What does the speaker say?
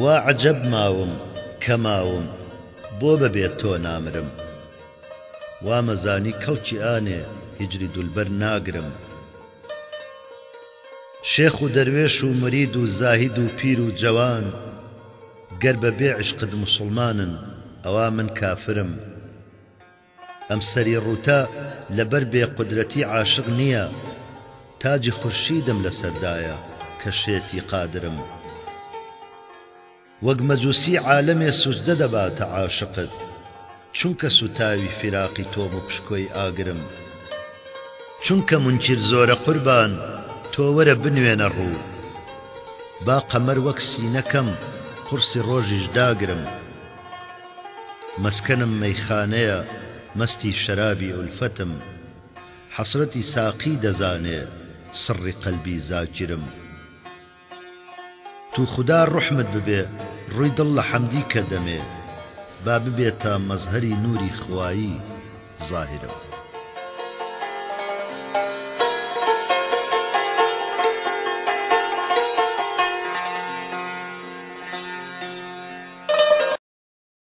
وا عەجەب ماوم کە ماوم بۆ بە بێ تۆ نامرم. وامەزانی کەڵکی ئانێ هیجری دولبەر ناگرم. شێخ و دەروێش و مورید و زاهید و پیر و جەوان گەر بە بێ عیشقت موسوڵمانن ئەوا من کافرم. ئەم سەری ڕووتە لەبەر بێ قودرەتی عاشق نییە تاجی خورشیدم لەسەردایە کە شێتی قادرم. وەک مەجوسی عالەمێ سوجدە دەباتە عاشقت چونکە سوتاوی فیراقی تۆم و پشکۆی ئاگرم. چونکە مونکیر زۆرە قوربان تۆ وەرە بنوێنە ڕوو با قەمەر وەک سینە کەم قوڕسی ڕۆژیش داگرم. مەسکەنم مەیخانەیە مەستی شەرابی ئولفەتم حەسرەتی ساقی دەزانێ سڕی قەلبی زاکیرم. توخودا ڕوحمت ببێ ڕوی دڵ لە حەمدی کە دەمێ با ببێتە مەزهەری نوری خوایی زاهیرم.